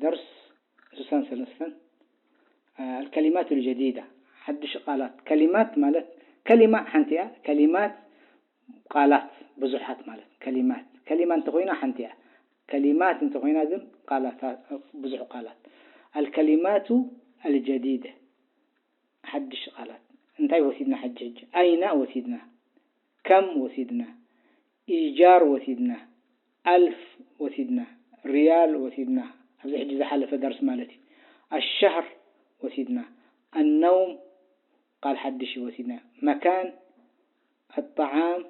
ደርስ ስሳን ሰለስተን፣ ኣልከሊማት ልጀዲዳ፣ ሓድሽ ቃላት። ከሊማት ማለት፣ ከሊማ ሓንቲ እያ፣ ከሊማት ቃላት ብዙሓት ማለት። ከሊማት፣ ከሊማ እንተኾይና ሓንቲ እያ፣ ከሊማት እንተኾይና ግን ቃላት፣ ብዙሕ ቃላት። ኣልከሊማቱ ኣልጀዲደ፣ ሓድሽ ቃላት። እንታይ ወሲድና ሕጂ? ሕጂ ኣይና ወሲድና፣ ከም ወሲድና፣ ኢጃር ወሲድና፣ ኣልፍ ወሲድና፣ ሪያል ወሲድና፣ ኣብዚ ሕጂ ዝሓለፈ ደርስ ማለት እዩ። ኣሻህር ወሲድና፣ ኣነውም ቃል ሓድሽ እዩ ወሲድና፣ መካን፣ ኣጣዓም፣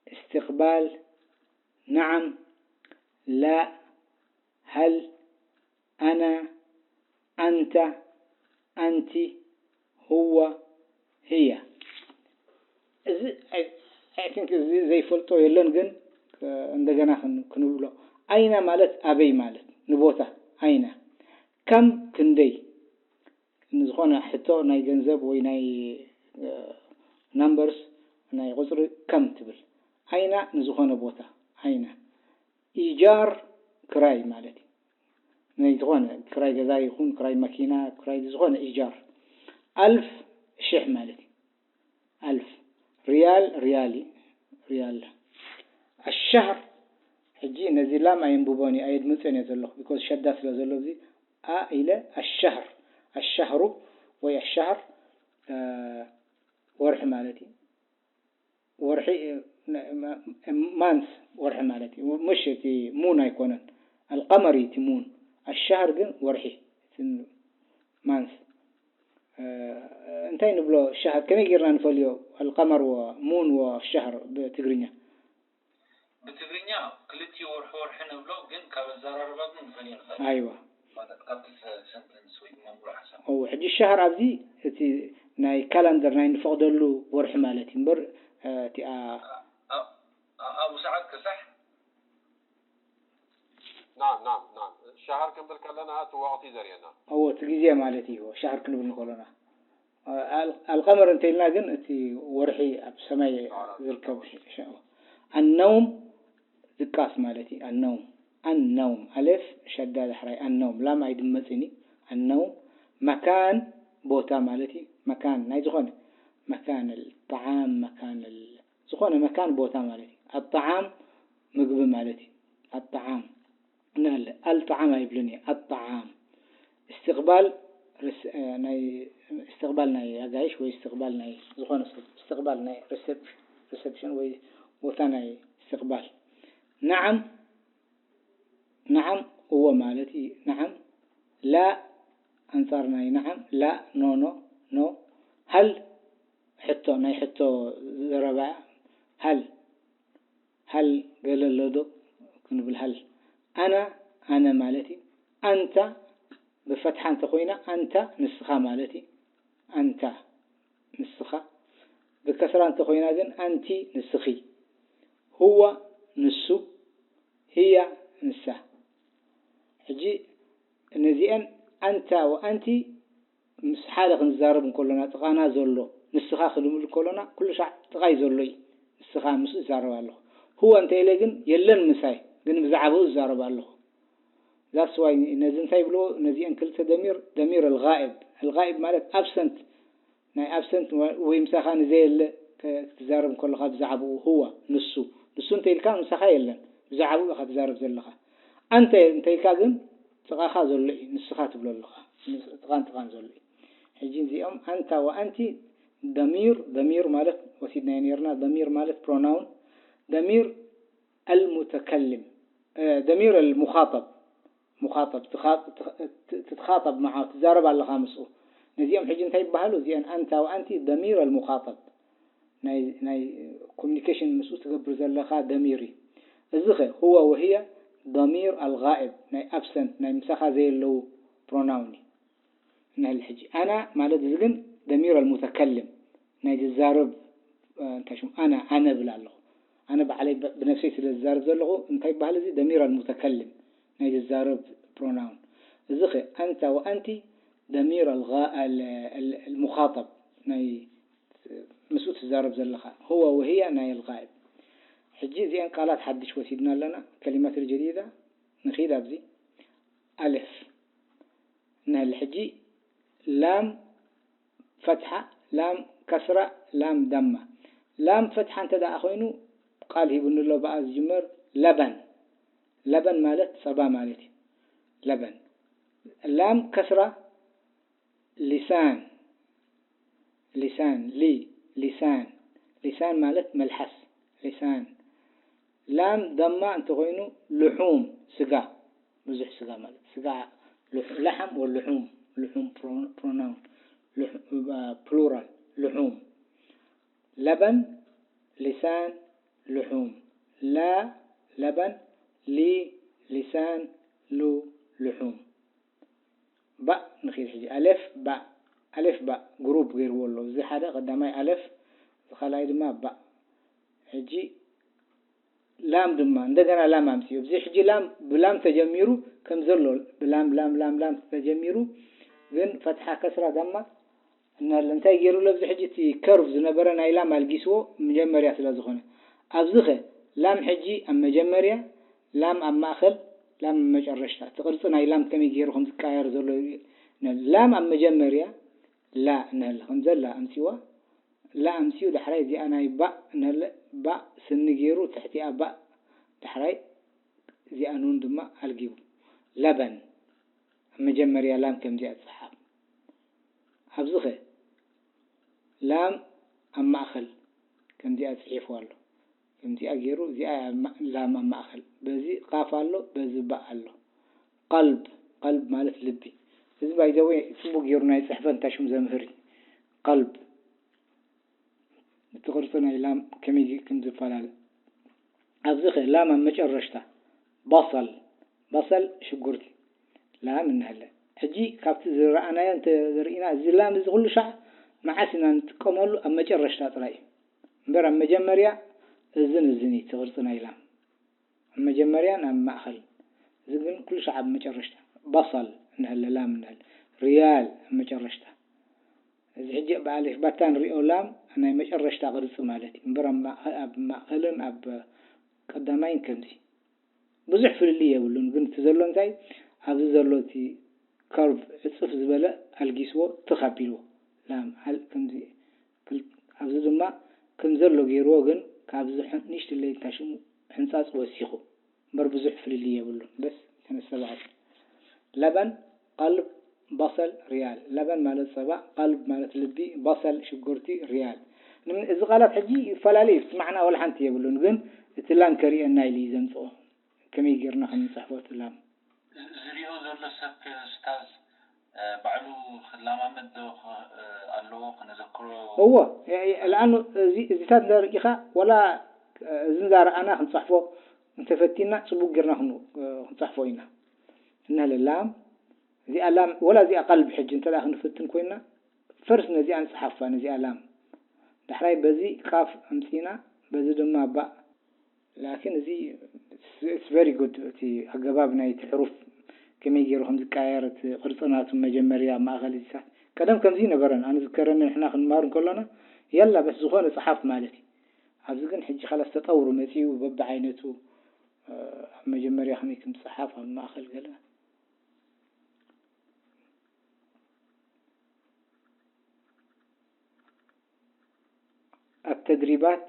እስትቕባል፣ ናዓም፣ ላእ፣ ሀል፣ ኣና፣ ኣንታ፣ ኣንቲ፣ ሁዋ፣ ህያ። እዚ I think እዚ ዘይፈልጦ የለን፣ ግን እንደገና ክንብሎ፣ ኣይና ማለት ኣበይ ማለት፣ ንቦታ። ኣይና፣ ከም፣ ክንደይ። ንዝኾነ ሕቶ ናይ ገንዘብ ወይ ናይ ናምበርስ፣ ናይ ቁፅሪ ከም ትብል፣ ኣይና ንዝኾነ ቦታ። ኣይና ኢጃር ክራይ ማለት እዩ። ናይ ዝኾነ ክራይ ገዛ ይኹን ክራይ መኪና፣ ክራይ ዝኾነ ኢጃር። ኣልፍ ሽሕ ማለት እዩ። ኣልፍ ሪያል ሪያሊ ሪያል። ኣሻህር ሕጂ ነዚ ላም ኣየንብቦን እየ፣ ኣየድምፅን እየ ዘለኹ፣ ቢኮዝ ሸዳ ስለ ዘሎ፣ እዚ ኣ ኢለ ኣሻህር፣ ኣሻህሩ ወይ ኣሻህር ወርሒ ማለት እዩ። ወርሒ ማንስ ወርሒ ማለት እዩ፣ ምሽ እቲ ሙን ኣይኮነን። ኣልቀመር እዩ እቲ ሙን፣ ኣሻህር ግን ወርሒ። ማንስ እንታይ ንብሎ? ሻህር ከመይ ጌርና ንፈልዮ? ኣልቀመር ወሙን ወሻህር ብትግርኛ። ብትግርኛ ክልቲኡ ወርሒ ወርሒ ንብሎ፣ ግን ካብ ኣዘራርባ ግን ንፈልዮ ንኽእል። ኣይዋ ማለት ካብቲ ሰንተንስ ወይ ድማ ሙሉእ ሓሳብ። እው፣ ሕጂ ሻህር ኣብዚ እቲ ናይ ካላንደር ናይ ንፈቕደሉ ወርሒ ማለት እዩ እምበር፣ እቲ ኣብኡ ሰዓት ክሳሕ ናም ናም ናም ሻሃር ክንብል ከለና እቲ ወቕቲ ዘርእየና። እዎ፣ እቲ ግዜ ማለት እዩ። ሻህር ክንብል እንከሎና ኣልቀመር እንተኢልና ግን እቲ ወርሒ ኣብ ሰማይ ዝርከብ። ኣነውም ድቃስ ማለት እዩ። ኣነውም ኣነውም ኣሌፍ ሸዳ ዳሕራይ ኣነውም ላም ኣይድመፅን እዩ። ኣነውም መካን ቦታ ማለት እዩ። መካን ናይ ዝኾነ መካን ጣዓም መካን ዝኾነ መካን ቦታ ማለት እዩ። ኣጣዓም ምግቢ ማለት እዩ። ኣጣዓም ንለ ኣልጣዓም ኣይብልን እዩ። ኣጣዓም እስትቕባል ርስ- እ፣ ናይ እስትቕባል ናይ ኣጋይሽ ወይ እስትቕባል ናይ ዝኾነ ሰብ እስትቕባል ናይ ሪሰፕ- ሪሰፕሽን ወይ ቦታ ናይ እስትቕባል። ነዓም ነዓም እዎ ማለት እዩ። ነዓም ላ ኣንጻር ናይ ነዓም ላ ኖ ኖ ኖ ሀል ሕቶ ናይ ሕቶ ዘረባ ሀል ሀል ገለ ኣሎ ዶ ክንብል ሀል ኣና ኣነ ማለት እዩ። ኣንታ ብፈትሓ እንተኾይና ኣንታ ንስኻ ማለት እዩ። ኣንታ ንስኻ። ብከስራ እንተኾይና ግን ኣንቲ ንስኺ። ሁዋ ንሱ። ህያ ንሳ። ሕጂ እነዚአን ኣንታ ወኣንቲ ምስ ሓደ ክንዛረብ እንከሎና ጥቓና ዘሎ ንስኻ ክንብል እንከሎና ኩሉ ሻዕ ጥቓይ ዘሎ እዩ። ንስኻ ምስኡ ይዛረብ ኣለኹ። ሁወ እንተ ኢለ ግን የለን ምሳይ፣ ግን ብዛዕባኡ እዛረብ ኣለኹ። That's why ነዚ እንታይ ይብልዎ ነዚአን ክልተ ደሚር ደሚር ኣልጋኢብ ኣልጋኢብ ማለት ኣብሰንት ናይ ኣብሰንት ወይ ምሳኻ ንዘየለ ክትዛረብ እንከለኻ ብዛዕባኡ ሁወ ንሱ ንሱ እንተ ኢልካ ምሳኻ የለን ብዛዕባኡ ኢኻ ትዛረብ ዘለኻ። ኣንተ እንተ ኢልካ ግን ጥቓኻ ዘሎ እዩ ንስኻ ትብሎ ኣለኻ። ጥቓን ጥቓን ዘሎ እዩ። ሕጂ እዚኦም ኣንታ ወኣንቲ ደሚር ደሚር ማለት ወሲድናዮ ነርና ደሚር ማለት ፕሮናውን ደሚር ኣልሙተከልም ደሚር ኣልሙኻጠብ ሙኻጠብ ትኻጠብ መዓ ትዛረብ ኣለኻ ምስኡ። ነዚኦም ሕጂ እንታይ ይበሃሉ? እዚአን ኣንታ ወኣንቲ ደሚር ኣልሙኻጠብ ናይ ኮሚኒኬሽን ምስኡ ትገብር ዘለኻ ደሚር እዩ። እዚ ኸ ሁወ ወህየ ደሚር ኣልጋኢብ ናይ ኣብሰንት ናይ ምሳኻ ዘየለዉ ፕሮናውን እዩ። ንህል ሕጂ ኣና ማለት እዚ ግን ደሚር ኣልሙተከልም ናይ ዝዛረብ እንታይ ሽሙ ኣና ኣነ እብል ኣለኹ። ኣነ ባዕለይ ብነፍሰይ ስለ ዝዛረብ ዘለኹ እንታይ ይበሃል እዚ ደሚር ኣልሙተከልም ናይ ዝዛረብ ፕሮናውን። እዚ ኸ ኣንታ ወኣንቲ ደሚር ኣልሙኻጠብ ናይ ምስኡ ትዛረብ ዘለኻ። ሁወ ወህየ ናይ ኣልጋኢብ። ሕጂ እዚአን ቃላት ሓድሽ ወሲድና ኣለና። ከሊማት ጀዲዳ ንኺድ ኣብዚ ኣልፍ። ንህል ሕጂ ላም ፈትሓ፣ ላም ከስራ፣ ላም ደማ። ላም ፈትሓ እንተ ደኣ ኮይኑ ቃል ሂቡኒ ኣሎ ብኣ ዝጅመር ለበን። ለበን ማለት ጸባ ማለት እዩ። ለበን። ላም ከስራ ሊሳን። ሊሳን ሊ ሊሳን። ሊሳን ማለት መልሓስ። ሊሳን። ላም ደማ እንተኾይኑ ልሑም ስጋ። ብዙሕ ስጋ ማለት ስጋ። ልሑ- ለሓም ወልሑም። ልሑም ፕሮናውን። ፕሉራል። ልሑም። ለበን ሊሳን ልሑም። ላ ለበን ሊ ሊሳን ሉ ልሑም። ባእ ንኺድ ሕጂ። ኣሌፍ ባእ። ኣሌፍ ባእ ግሩፕ ገይርዎ ኣሎ። እዚ ሓደ ቀዳማይ ኣሌፍ፣ እዚ ካልኣይ ድማ ባእ። ሕጂ ላም ድማ እንደገና ላም ኣምፅኡ። እዚ ሕጂ ላም ብላም ተጀሚሩ ከም ዘሎ ብላም ላም ላም ላም ተጀሚሩ ግን ፈትሓ ከስራ ደማ እናለ እንታይ ገይሩ ኣሎ? ኣብዚ ሕጂ እቲ ከርቭ ዝነበረ ናይ ላም ኣልጊስዎ መጀመርያ ስለ ዝኾነ። ኣብዚ ኸ ላም ሕጂ ኣብ መጀመርያ፣ ላም ኣብ ማእኸል፣ ላም ኣብ መጨረሽታ። እቲ ቅርፂ ናይ ላም ከመይ ገይሩ ከም ዝቀያየር ዘሎ የርኢ። ላም ኣብ መጀመርያ ላ እንሀለ ከም ዘላ ኣምፂዋ። ላ ኣምፂኡ ዳሕራይ እዚኣ ናይ ባእ እንሀለ ባእ ስኒ ገይሩ ትሕቲኣ ባእ ዳሕራይ እዚኣ ኑን ድማ ኣልጊቡ። ለበን ኣብ መጀመርያ ላም ከምዚኣ ትፀሓፍ። ኣብዚ ኸ ላም ኣብ ማእኸል ከምዚኣ ፅሒፉ ኣሎ። ከምዚኣ ገይሩ እዚኣ እያ ማ- ላም ኣብ ማእኸል። በዚ ቃፍ ኣሎ፣ በዚ ባእ ኣሎ። ቀልብ፣ ቀልብ ማለት ልቢ። እዚ ባይዘወይ ፅቡቅ ገይሩ ናይ ፅሕፈት እንታይ ሽሙ ዘምህር እዩ። ቀልብ እቲ ቅርፂ ናይ ላም ከመይ ከም ዝፈላለ። ኣብዚ ኸ ላም ኣብ መጨረሽታ በሰል፣ በሰል ሽጉርቲ፣ ላም እንሀለ። ሕጂ ካብቲ ዝረኣናዮ እንተ ዘርእና እዚ ላም እዚ ኩሉ ሻዕ መዓስ ኢና ንጥቀመሉ? ኣብ መጨረሽታ ጥራይ እዩ እምበር ኣብ መጀመርያ እዝን እዝን እዩ እቲ ቅርፂ ናይ ላም። ኣብ መጀመርያን ኣብ ማእኸል። እዚ ግን ኩሉ ሻዕ ኣብ መጨረሽታ። በሰል እንሀለ ላም እንሀለ ሪያል ኣብ መጨረሽታ። እዚ ሕጂ ብኣሌፍ ባታ ንሪኦ ላም ናይ መጨረሽታ ቅርፂ ማለት እዩ እምበር ኣብ ማእኸ- ኣብ ማእኸልን ኣብ ቀዳማይን ከምዚ ብዙሕ ፍልልይ የብሉን። ግን እቲ ዘሎ እንታይ ኣብዚ ዘሎ እቲ ከርቭ ዕፅፍ ዝበለ ኣልጊስዎ ትኽ ኣቢልዎ ላም ኣል- ከምዚ ክል- ኣብዚ ድማ ከም ዘሎ ገይርዎ ግን ካብዚ ሕን- ንእሽትለይ እንታይ ሽሙ ሕንፃፅ ወሲኹ እምበር ብዙሕ ፍልልይ የብሉን። በስ ተነስተባሃል ለበን ቀልብ በሰል ሪያል። ለበን ማለት ፀባ፣ ቀልብ ማለት ልቢ፣ በሰል ሽጉርቲ፣ ሪያል። ንም- እዚ ቃላት ሕጂ ይፈላለዩ፣ እቲ ማዕና ወላ ሓንቲ የብሉን፣ ግን እቲ ላም ከርእየና ኢሉ እዩ ዘምፅኦ። ከመይ ጌርና ከም ንፅሕፎ እቲ ላም? ዝሪኦ ዘሎ ሰብ ኡስታዝ፣ እ፣ ባዕሉ ክለማመድ ዶ ኽ- እ፣ ኣለዎ ክነዘክሮ? እዎ፣ የ- የ- ለኣኑ እዚ እዚታት እንዳ ርኢኻ ወላ እ፣ እዚ እንዳ ረኣና ክንፅሕፎ እንተፈቲና ፅቡቅ ጌርና ክን- እ፣ ክንፅሕፎ ኢና። እንሀለ ላም እዚኣ ላም ወላ እዚኣ ቀልብ ሕጂ እንተ ደኣ ክንፍትን ኮይና ፈርስ ነዚኣ ንፅሓፋ ነዚኣ ላም ዳሕራይ በዚ ቃፍ ኣምፂና በዚ ድማ ባእ ላኪን እዚ it's very good እቲ ኣገባብ ናይቲ ሕሩፍ ከመይ ገይሩ ከም ዝቀያየር እቲ ቅርፂ ናቱ መጀመርያ ኣብ ማእኸል እዚታት ቀደም ከምዚ ነበረን ኣነ ዝከረኒ ንሕና ክንማር እንከሎና የላ በስ ዝኾነ ፀሓፍ ማለት እዩ ኣብዚ ግን ሕጂ ካላስ ተጠውሩ መፂኡ በብዓይነቱ ኣብ መጀመርያ ከመይ ከም ዝፀሓፍ ኣብ ማእኸል ገለ التدريبات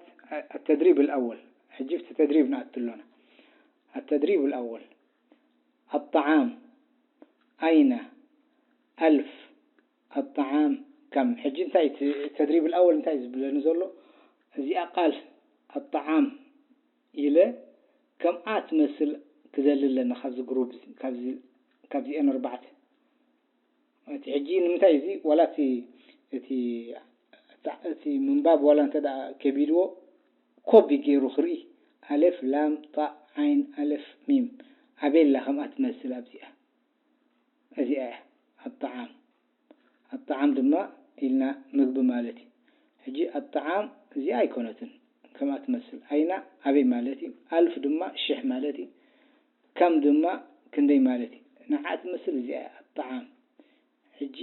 التدريب الأول ሕጂ ብቲ ተድሪብ ንኣቱ ኣሎና التدريب الأول الطعام أين ألف الطعام كم ሕጂ እንታይ ተድሪብ الأول እንታይ ዝብለኒ ዘሎ እዚኣ ቃል الطعام ኢለ ከምኣ ትመስል ክደሊ ኣለኒ ካብዚ ግሩፕ እዚ ካብዚ ካብዚአን ኣርባዕተ እቲ ሕጂ ንምንታይ እዚ ዋላ እቲ እቲ እቲ ምንባብ ዋላ እንተ ደኣ ከቢድዎ ኮቢ ገይሩ ክርኢ ኣሌፍ ላም ጣእ ዓይን ኣሌፍ ሚም ኣበይ ኣላ ከምኣ ትመስል ኣብዚኣ እዚኣ እያ ኣጣዓም ኣጣዓም ድማ ኢልና ምግቢ ማለት እዩ ሕጂ ኣጣዓም እዚኣ ኣይኮነትን ከምኣ ትመስል ኣይና ኣበይ ማለት እዩ ኣልፍ ድማ ሽሕ ማለት እዩ ከም ድማ ክንደይ ማለት እዩ ንዓ ትመስል እዚኣ እያ ኣጣዓም ሕጂ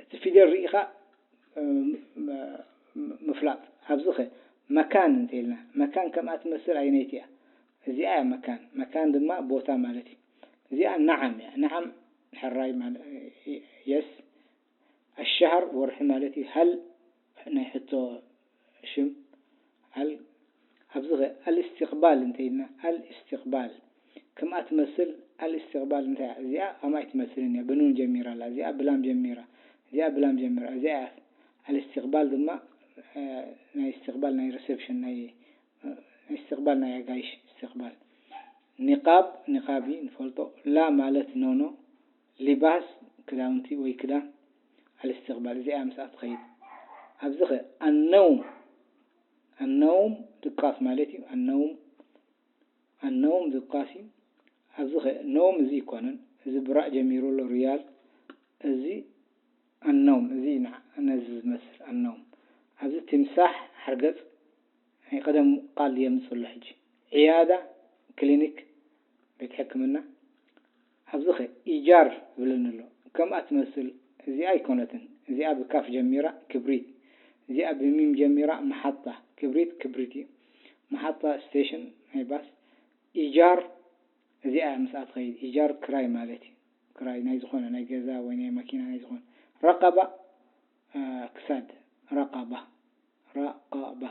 እቲ ፊደል ርኢኻ ምፍላጥ ኣብዚ ኸ መካን እንተኢልና መካን ከምኣ ትመስል ኣየነይቲ እያ እዚኣ እያ መካን መካን ድማ ቦታ ማለት እዩ እዚኣ ነዓም እያ። ነዓም፣ ሕራይ ማለት፣ የስ። ኣሸሃር፣ ወርሒ ማለት እዩ። ሀል፣ ናይ ሕቶ ሽም። ሀል፣ ኣብዚ ኸ ኣልእስትቕባል እንተ ኢልና፣ ኣልእስትቕባል ከምኣ ትመስል። ኣልእስትቕባል እንታይ እያ? እዚኣ ከምኣ ኣይትመስልን እያ። ብኑን ጀሚራ ኣላ። እዚኣ ብላም ጀሚራ። እዚኣ ብላም ጀሚራ። እዚኣ እያ። ኣልእስትቕባል ድማ፣ እ፣ ናይ እስትቕባል፣ ናይ ሪሰፕሽን፣ ናይ፣ እ፣ እስትቕባል ናይ ኣጋይሽ እስትቕባል። ኒቃብ፣ ኒቃብ እዩ፣ ንፈልጦ። ላ ማለት ኖኖ። ሊባስ፣ ክዳውንቲ ወይ ክዳን። ኣልእስትቕባል፣ እዚኣ ምስኣ ትኸይድ። ኣብዚ ኸ ኣነውም፣ ኣነውም ድቃስ ማለት እዩ። ኣነውም፣ ኣነውም ድቃስ እዩ። ኣብዚ ኸ ነውም፣ እዚ ኣይኮነን። እዚ ብራእ ጀሚሩ ኣሎ፣ ሪያል። እዚ ኣነውም፣ እዚ ንዓ-፣ ነዚ ዝመስል ኣነውም። ኣብዚ ትምሳሕ፣ ሓርገጽ፣ ናይ ቀደም ቃል የምጽእ ኣሎ ሕጂ። ዕያዳ፣ ክሊኒክ፣ ቤት ሕክምና። ኣብዚ ኸ ኢጃር ዝብለኒ ኣሎ። ከምኣ ትመስል። እዚኣ ኣይኮነትን። እዚኣ ብካፍ ጀሚራ፣ ክብሪት። እዚኣ ብሚም ጀሚራ፣ መሓጣ። ክብሪት፣ ክብሪት እዩ። መሓጣ፣ ስቴሽን ናይ ባስ። ኢጃር፣ እዚኣ እያ ምስኣ ትኸይድ። ኢጃር ክራይ ማለት እዩ። ክራይ ናይ ዝኾነ፣ ናይ ገዛ ወይ ናይ መኪና፣ ናይ ዝኾነ። ረቀባ፣ እ፣ ክሳድ። ረቀባ። ረቀባ።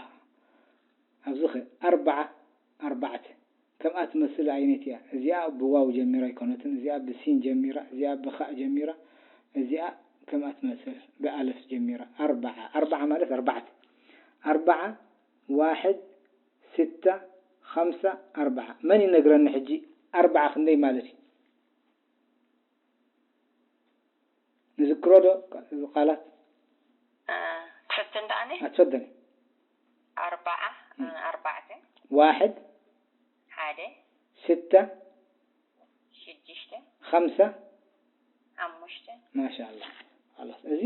ኣብዚ ኸ ኣርባዓ፣ ኣርባዕተ። ከምኣ ትመስል ዓይነት እያ። እዚኣ ብዋው ጀሚራ ኣይኮነትን። እዚኣ ብሲን ጀሚራ፣ እዚኣ ብኻእ ጀሚራ፣ እዚኣ ከምኣ ትመስል ብኣለፍ ጀሚራ። ኣርባዓ፣ ኣርባዓ ማለት ኣርባዕተ። ኣርባዓ፣ ዋሕድ፣ ስተ፣ ኸምሳ፣ ኣርባዓ። መን ይነግረኒ ሕጂ ኣርባዓ ክንደይ ማለት እዩ? ንዝክሮ ዶ እዚ ቃላት? እ፣ ትፍትን ደኣኒ? ኣትፈደኒ። ኣርባዓ፣ እ። ኣርባዕተ። ዋሕድ። ሓደ። ስተ። ሽዱሽተ። ኸምሳ። ሓሙሽተ። ማሻኣላ። ኸላስ፣ እዚ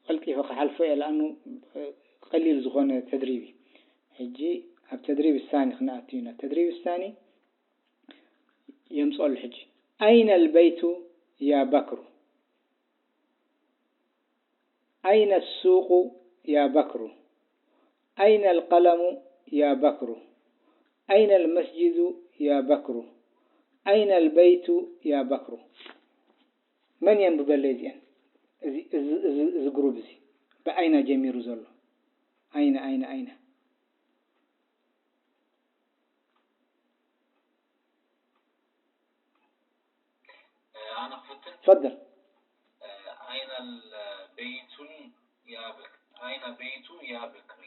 ቀልጢፈ ክሓልፎ እየ፣ ለኣኑ፣ እ፣ ቀሊል ዝኾነ ተድሪብ እዩ። ሕጂ ኣብ ተድሪብ ሳኒ ክንኣቱ ኢና። ተድሪብ ሳኒ የምጽኦ ኣሎ ሕጂ። ኣይነ ልበይቱ ያ በክሩ? ኣይነ ሱቁ ያ በክሩ? ኣይነ ልቀለሙ ያ በክሩ? ኣይነ ልመስጂዱ ያ በክሩ? ኣይነ ልበይቱ ያ በክሩ? መን የንብበለይ እዚአን? እዚ፣ እዚ፣ እዚ፣ እዚ ግሩብ እዚ ብኣይነ ጀሚሩ ዘሎ። ኣይነ፣ ኣይነ፣ ኣይነ። ኣነ ክፍትን። ትፈደል። ኣይነ ልበይቱን ያ በክ-፣ ኣይነ በይቱ ያ በክሪ።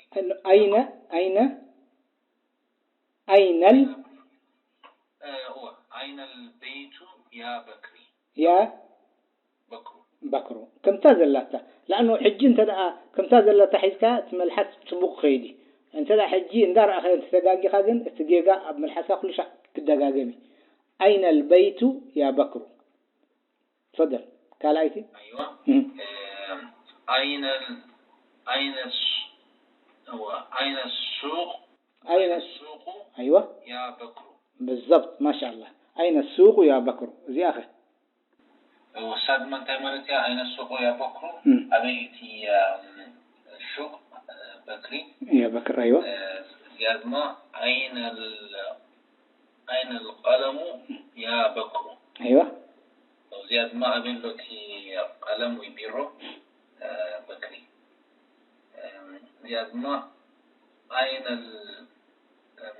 ኣይነ፣ ኣይነ፣ ኣይነል። እወ፣ ኣይነ ልበይቱ ያ በክሪ። ያ በክሩ። በክሩ። ከምታ ዘላታ። ለኣኑ ሕጂ እንተ ደኣ ከምታ ዘላታ ሒዝካ እቲ መልሓስ ጽቡቕ ክኸይድ እዩ። እንተ ደኣ ሕጂ እንዳረኣኻዮ እንተ ተጋጊኻ ግን እቲ ጌጋ ኣብ መልሓስካ ኩሉ ሻዕ ክደጋገም እዩ። ኣይነ ልበይቱ ያ በክሩ። ትፈደል። ካልኣይቲ? ኣይዋ። እም። እም፣ ኣይነ ል-፣ ኣይነ ስ-፣ እወ፣ ኣይነ ሱቕ፣ ኣይነ ኣይነ ሱቁ ኣይዋ። ያ በክሩ። ብዘብጥ፣ ማሻኣላ። ኣይነ ሱቁ ያ በክሩ። እዚኣ ኸ? እወ፣ እሳ ድማ እንታይ ማለት እያ? ኣይነ ሱቁ ያ በክሩ። እም። ኣበይ እቲ፣ እም፣ ሹቅ፣ እ፣ በክሪ? ያ በክር፣ ኣይዋ። እ፣ እዚኣ ድማ ኣይነ ል-፣ ኣይነ ልቀለሙ ያ በክሩ። ኣይዋ። እዚኣ ድማ ኣበይ ኣሎ እቲ ቀለም ወይ ቢሮ፣ እ፣ በክሪ? እ፣ እዚኣ ድማ ኣይነ ል-፣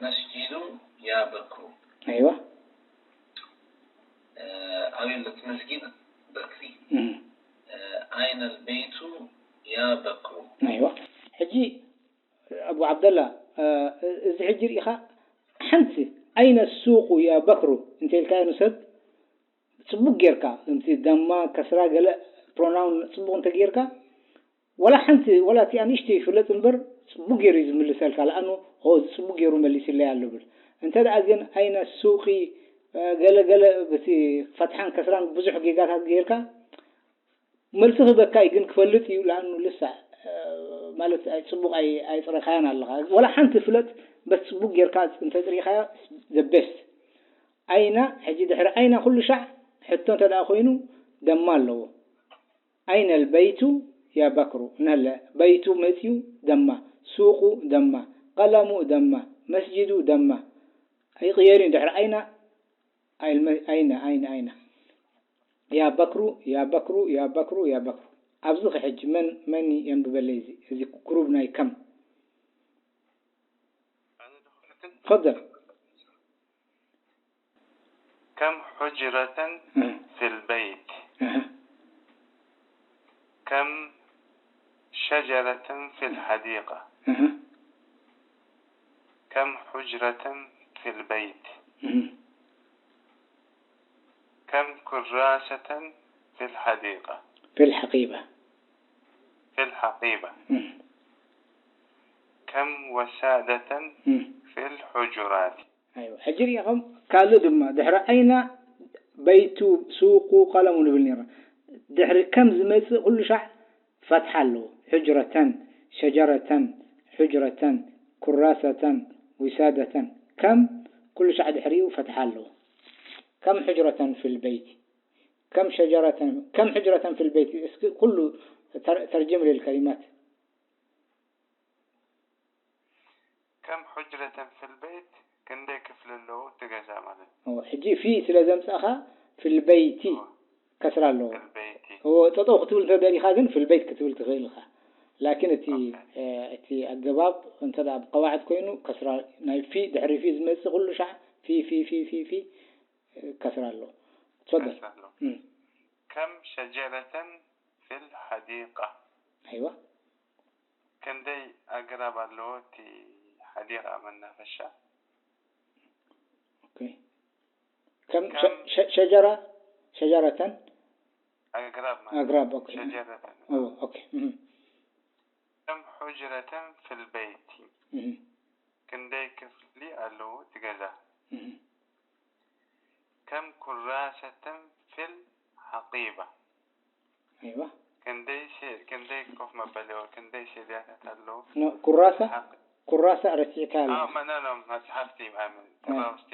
መስጂዱ ያ በክሩ። ኣይዋ። እ፣ ኣበይ ኣሎ እቲ መስጊድ በክሪ? እም። እ፣ ኣይነ ልበይቱ ያ በክሩ። ኣይዋ። ሕጂ ኣቡ ዓብደላ፣ እ፣ እዚ ሕጂ ርኢኻ ሓንቲ ኣይነ ሱቁ ያ በክሩ እንተ ኢልካዮ ንሰብ ጽቡቕ ጌርካ፣ ከምቲ ደማ፣ ከስራ፣ ገለ ፕሮናውን ጽቡቕ እንተ ጌርካ፣ ወላ ሓንቲ፣ ወላ እቲኣ ንእሽተይ ይፍለጥ እምበር፣ ጽቡቕ ጌሩ እዩ ዝምልሰልካ። ለኣኑ፣ ኦ፣ እዚ ጽቡቕ ጌሩ መሊስለይ ኣሎ ብል። እንተ ደኣ ግን ኣይነ ሱቂ፣ እ፣ ገለ፣ ገለ፣ በቲ ፈትሓን ከስራን ብዙሕ ጌጋታት ጌርካ፣ መልሲ ክህበካ እዩ፣ ግን ክፈልጥ እዩ። ለኣኑ ልሳዕ፣ እ፣ ማለት ኣይ-፣ ጽቡቕ ኣይ-፣ ኣይጽረካያን ኣለኻ። ወላ ሓንቲ ፍለጥ፣ በቲ ጽቡቕ ጌርካ እንተ ጽሪኻያ፣ the best። ኣይና፣ ሕጂ ድሕሪ ኣይና ኩሉ ሻዕ ሕቶ እንተ ደኣ ኮይኑ፣ ደማ ኣለዎ። ኣይነ ልበይቱ ያ በክሩ? ነለ፣ በይቱ መጽዩ ደማ፣ ሱቁ ደማ፣ ቀለሙ ደማ፣ መስጂዱ ደማ። ኣይቕየርን ድሕሪ ኣይና ኣይልመ-፣ ኣይነ፣ ኣይነ፣ ኣይነ። ያ በክሩ፣ ያ በክሩ፣ ያ በክሩ፣ ያ በክሩ። ኣብዚ ኸ ሕጂ መን፣ መን የንብበለይ እዚ፣ እዚ ግሩብ ናይ ከም? ተፈደል። كم حجرة في البيت؟ كم شجرة في الحديقة؟ كم حجرة في البيت؟ كم كراسة في الحديقة؟ في الحقيبة. في الحقيبة. كم وسادة في الحجرات؟ ኣይዋ ሕጂ ርኢኹም ካልእ ድማ ድሕሪ ኣይና በይቱ ሱቁ ቀለሙ ንብል ነርና። ድሕሪ ከም ዝመጽእ ኩሉ ሻዕ ፈትሓ ኣለዎ። ሕጅረተን፣ ሸጀረተን፣ ሕጅረተን፣ ኩራሰተን፣ ዊሳደተን ከም ኩሉ ሻዕ ድሕሪኡ ፈትሓ ኣለዎ። ከም ሕጅረተን ፊል በይቲ ከም ሸጀረተን ከም ሕጅረተን ፊል በይቲ እስኪ ኩሉ ተር- ተርጅም ልል ከሊማት ከም ሑጅረተን ፊል በይት ክንደይ ክፍሊ ኣለዎ እቲ ገዛ ማለት እዩ። ሕጂ ፊ ስለ ዘምጻእኻ ፊል በይቲ ከስራ ኣለዎ። ፊል በይቲ ጠጠው ክትብል እንተደሊኻ ግን ፊል በይት ክትብል ትኽእል ኢኻ። ላኪን እቲ እቲ ኣገባብ እንተ ደኣ ብቀዋዕድ ኮይኑ ከስራ ናይ ፊ ድሕሪ ፊ ዝመጽእ ኩሉ ሻዕ ፊ ፊ ፊ ፊ ፊ ከስራ ኣለዎ። ትፈደል። ከስራ ኣለዎ። ከም ሸጀረተን ፊል ሐዲቃ ኣይዋ ክንደይ ኣግራብ ኣለዎ እቲ ሓዲቃ መናፈሻ? ኦኬ። ከም ሸ- ሸ- ሸጀራ ሸጀረተን ኣግራብ ማለት ኣግራብ ኦኬ። ሸጀረተን ኦ ኦኬ። እህ ከም ሑጅረተን ፊል በይቲ እህ ክንደይ ክፍሊ ኣለዎ እቲ ገዛ? እህ ከም ኩራሰተን ፊል ሓቂባ ኣይዋ ክንደይ ሴ- ክንደይ ኮፍ መበሊ ወይ ክንደይ ሴድያታት ኣለዎ? ኖ ኩራሳ ሓቂ- ኩራሳ ረሲዕካ ኣሎ። ኣዎ፣ መ- ኖ፣ ኖ፣ መጽሓፍቲ ማለት ተራውስቲ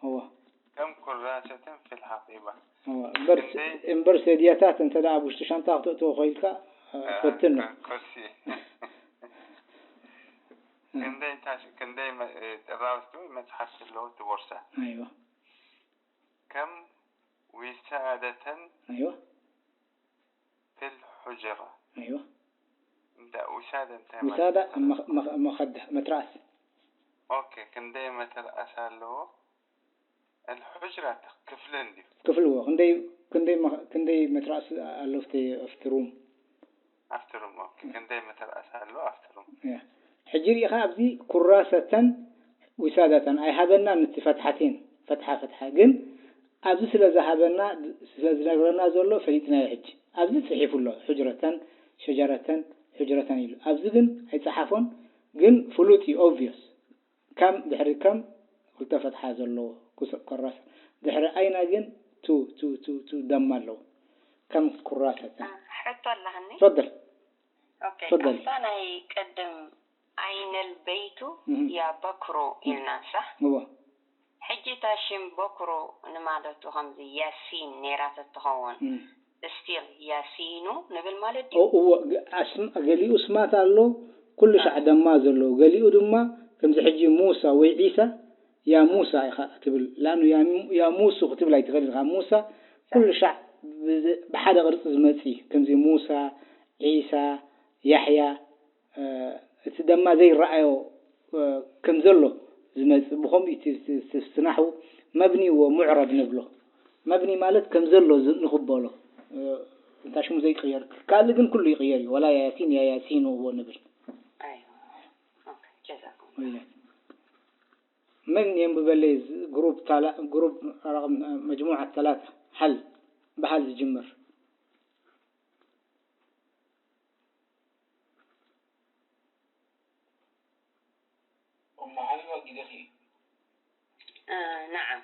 እዋ ከም ኩራሰተን ፊል ሓቂባ እዋ እምበር ክንደይ? እምበር ሴድያታት እንተ ደኣ ኣብ ውሽጢ ሻንጣ ክትእትዎ ኮይልካ ፈትን ነው። ኩርሲ ክንደይ ታሽ- ክንደይ መ- ጥራውስቲ ወይ መጽሓፍቲ ኣለዎ እቲ ቦርሳ? ኣይዋ ከም ዊሳደተን ኣይዋ ፊል ሑጅራ ኣይዋ እንዳ ዊሳደ እንታይ ዊሳዳ ማለት ነው? መኸዳ መትራእስ ኦኬ ክንደይ መተርኣስ ኣለዎ? الحجرة ክፍሊ እንድዩ ክፍልዎ ክንደይ ክንደይ መኸ- ክንደይ መትራእስ ኣሎ ኣብቲ ኣብቲ ሩም ኣብቲ ሩም ኦኬ ክንደይ መተርኣስ ኣሎ ኣብቲ ሩም ሕጂ ሪኢኻ ኣብዚ ኩራሰተን ዊሳዳተን ኣይሃበናን እቲ ፈትሓቴን ፈትሓ ፈትሓ ግን ኣብዚ ስለ ዝሃበና ስለ ዝነግረና ዘሎ ፈሊጥናዮ ሕጂ ኣብዚ ጽሒፉ ኣሎ ሑጅረተን ሸጀረተን ሑጅረተን ኢሉ ኣብዚ ግን ኣይጸሓፎን ግን ፍሉጥ እዩ obvious ከም ድሕሪ ከም ክልተ ፈትሓ ዘለዎ ኩራሰ ድሕሪ ኣይና ግን ቱ ቱ ቱ ቱ ደማ ኣለዎ ከም ኩራሰተን ሕቶ ኣለሃኒ ፈደል ኦኬ ኣብታ ናይ ቅድም ኣይነል በይቱ ያ በክሮ ኢልና ሳሕ እዎ ሕጂ እታ ሽም በክሮ ንማለቱ ከምዚ ያሲን ነይራቶ ትኸውን ስቲል ያሲኑ ንብል ማለት ድዩ እዎ ገሊኡ ስማት ኣሎ ኩሉ ሻዕ ደማ ዘለዎ ገሊኡ ድማ ከምዚ ሕጂ ሙሳ ወይ ዒሳ ያ ሙሳ ኢኻ ክትብል ላኑ ያ ሙሱ ክትብል ኣይትኽእል ኢኻ ሙሳ ኩሉ ሻዕ ብሓደ ቅርፂ ዝመፅ እዩ ከምዚ ሙሳ ዒሳ ያሕያ እቲ ደማ ዘይረኣዮ ከም ዘሎ ዝመጽእ ብኸምኡ እቲ ስናሕው መብኒ ወሙዕረብ ንብሎ መብኒ ማለት ከም ዘሎ ንቕበሎ እንታይ ሽሙ ዘይቅየር ካልእ ግን ኩሉ ይቕየር እዩ ወላ ያሲን ያ ያሲን ንብሎ ንብል መን የንብበለይ ግሩፕ ግሩፕ መጅሙዓት ተላታ ሓል ብሓል ዝጅምር أم حلوى قدخي آه نعم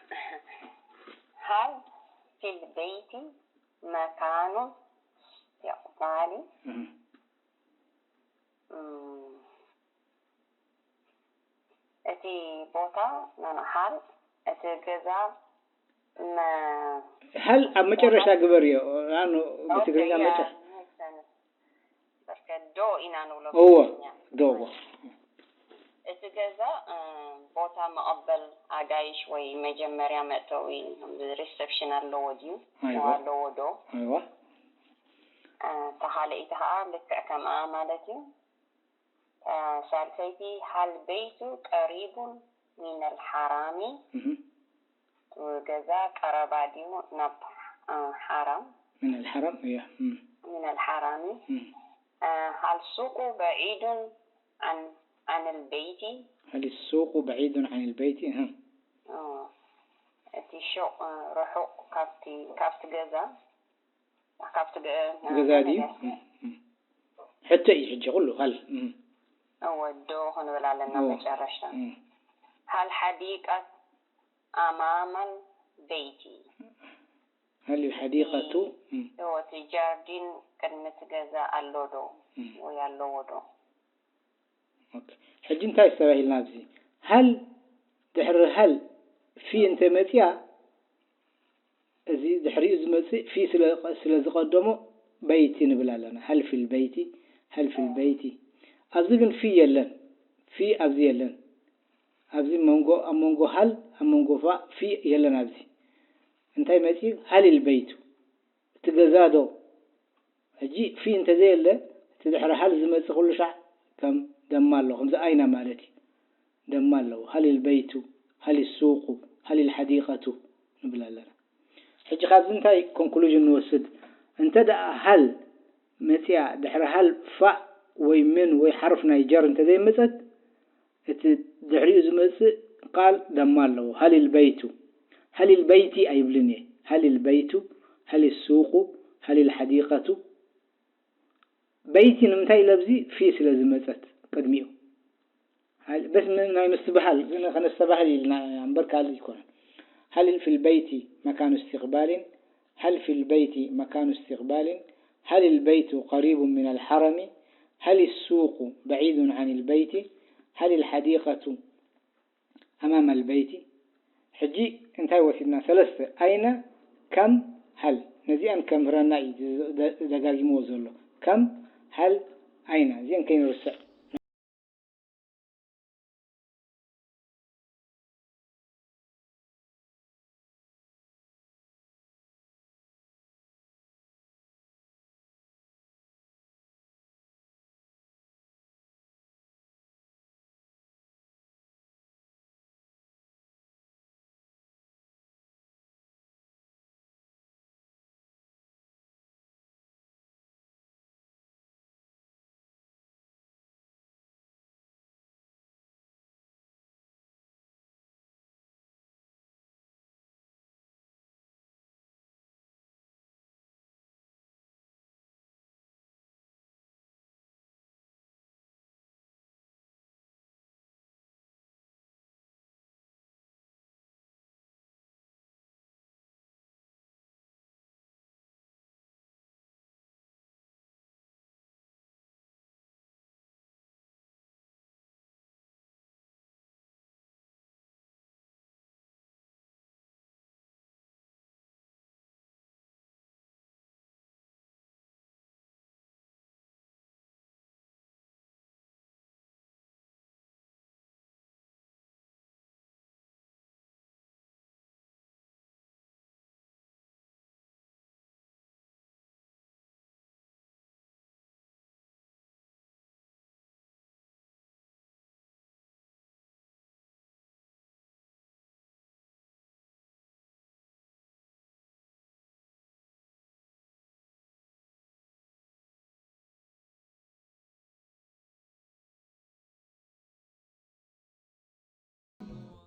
هل في البيت مكان استقبال እቲ ቦታ መምሓር እቲ ገዛ ሀል ኣብ መጨረሻ ግበርዮ። ኣኑ ብትግርኛ መጨ ዶ ኢና ንብሎ እዎ ዶ እዎ እቲ ገዛ ቦታ መቐበል ኣጋይሽ ወይ መጀመርያ መእተዊ ሪሰፕሽን ኣለዎ ድዩ? ኣለዎ ዶ? ተኻልኢቲ ከዓ ልክዕ ከምኣ ማለት እዩ። ሳልሰይቲ ሃል በይቱ ቀሪቡን ሚነል ሓራሚ፣ ገዛ ቀረባ ድዩ ናብ ሓራም? ሚነል ሓራም እያ። ሚነል ሓራሚ። ሃል ሱቁ በዒዱን ዓንል በይቲ? ሃል ሱቁ በዒዱን ዓንል በይቲ? እቲ ሹቕ ርሑቕ ካብቲ ገዛ? ካብቲ ገዛ ድዩ? ሕቶ እዩ ሕጂ ኩሉ ሃል ወዶ ክንብል ኣለና መጨረሽታ። ሃል ሓዲቃት ኣማመል በይቲ? ሃል ሓዲቀቱ? እቲ ጃርዲን ቅድሚ እቲ ገዛ ኣሎ ዶ ወይ ኣለዎ ዶ? ሕጂ እንታይ ተባሂልና ኣብዚ? ሃል ድሕሪ ሃል ፊ እንተ መፅያ፣ እዚ ድሕሪኡ ዝመፅእ ፊ ስለ ዝቐደሞ በይቲ ንብል ኣለና። ሃል ፊል በይቲ፣ ሃል ፊል በይቲ። ኣብዚ ግን ፊ የለን። ፊ ኣብዚ የለን። ኣብዚ መንጎ ኣብ መንጎ ሃል ኣብ መንጎ ፋ ፊ የለን። ኣብዚ እንታይ መፅዩ? ሃል ኢል በይቱ እቲ ገዛ ዶ ሕጂ ፊ እንተዘየለ እቲ ድሕሪ ሃል ዝመፅእ ኩሉ ሻዕ ከም ደማ ኣሎ። ከምዚ ኣይና ማለት እዩ። ደማ ኣለዎ። ሃል ኢል በይቱ፣ ሃል ኢል ሱቁ፣ ሃል ኢል ሓዲቀቱ ንብል ኣለና። ሕጂ ካብዚ እንታይ ኮንክሉዥን ንወስድ? እንተ ደኣ ሃል መፅያ ድሕሪ ሃል ፋእ ወይ ምን ወይ ሓርፍ ናይ ጀር እንተዘይመፀት እቲ ድሕሪኡ ዝመፅእ ቃል ደማ ኣለዎ። ሃል ኢል በይቱ፣ ሃል ኢል በይቲ ኣይብልን እየ። ሃል ኢል በይቱ፣ ሃል ኢል ሱቁ፣ ሃል ኢል ሓዲቀቱ። በይቲ ንምንታይ ኢለ ኣብዚ ፊ ስለ ዝመፀት ቅድሚኡ። በስ ናይ ምስትብሃል ከነስተባህል ኢልና እምበር ካልእ ኣይኮነን። ሃል ፊል በይቲ መካኑ እስትቅባልን ሃል ፊል በይቲ መካኑ እስትቅባልን ሃል ልበይቱ ቀሪቡ ሚነል ሓረሚ ሃል ሱቁ በዒዱን ዓን ልበይቲ ሃል ልሓዲቀቱ ኣማመ ልበይቲ። ሕጂ እንታይ ወሲድና? ሰለስተ፣ ኣይነ፣ ከም፣ ሃል። ነዚኣን ከምህረና እዩ ደጋጊምዎ ዘሎ። ከም፣ ሃል፣ ኣይነ። እዚአን ከይንርስዕ።